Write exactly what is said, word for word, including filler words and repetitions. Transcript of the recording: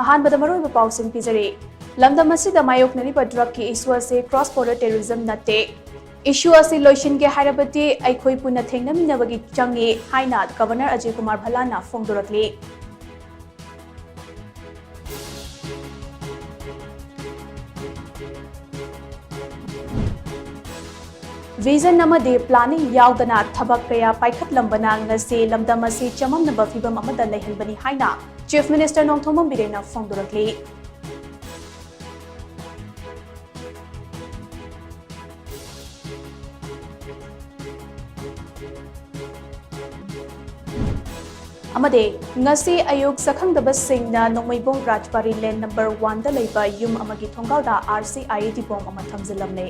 ꯑꯍꯥꯟꯕꯗ ꯃꯔꯨꯑꯣꯏꯕ ꯄꯥꯎꯁꯤꯡ ꯄꯤꯖꯔꯤ꯫ ꯂꯝꯗꯝ ꯑꯁꯤꯗ ꯃꯥꯌꯣꯛꯅꯔꯤꯕ drug ꯀꯤ issue ꯑꯁꯤ cross border terrorism ꯅꯠꯇꯦ꯫ Issue ꯑꯁꯤ ꯂꯣꯏꯁꯤꯟꯒꯦ ꯍꯥꯏꯔꯕꯗꯤ ꯑꯩꯈꯣꯏ ꯄꯨꯟꯅ ꯊꯦꯡꯅꯃꯤꯟꯅꯕꯒꯤ ꯆꯪꯏ ꯍꯥꯏꯅ Governor ꯑꯖꯌ ꯀꯨꯃꯥꯔ ꯚꯜꯂꯥꯅ ꯐꯣꯡꯗꯣꯔꯛꯂꯤ꯫ Vision ꯑꯃꯗꯤ planning ꯌꯥꯎꯗꯅ ꯊꯕꯛ ꯀꯌꯥ ꯄꯥꯏꯈꯠꯂꯝꯕꯅ ꯉꯁꯤ ꯂꯝꯗꯝ ꯑꯁꯤ ꯆꯃꯝꯅꯕ ꯐꯤꯚꯝ ꯑꯃꯗ ꯂꯩꯍꯟꯕꯅꯤ ꯍꯥꯏꯅ Chief Minister ꯅꯣꯡꯊꯣꯝꯕꯝ ꯕꯤꯔꯦꯟꯅ ꯐꯣꯡꯗꯣꯔꯛꯂꯤ꯫ ꯑꯃꯗꯤ ꯉꯁꯤ ꯑꯌꯨꯛ ꯁꯛꯈꯪꯗꯕꯁꯤꯡꯅ ꯅꯣꯡꯃꯩꯕꯨꯡ ꯔꯥꯖꯕꯥꯔꯤ lane number one ꯗ ꯂꯩꯕ ꯌꯨꯝ ꯑꯃꯒꯤ ꯊꯣꯡꯒꯥꯜꯗ R C I D bomb ꯑꯃ ꯊꯝꯖꯤꯜꯂꯝꯂꯦ꯫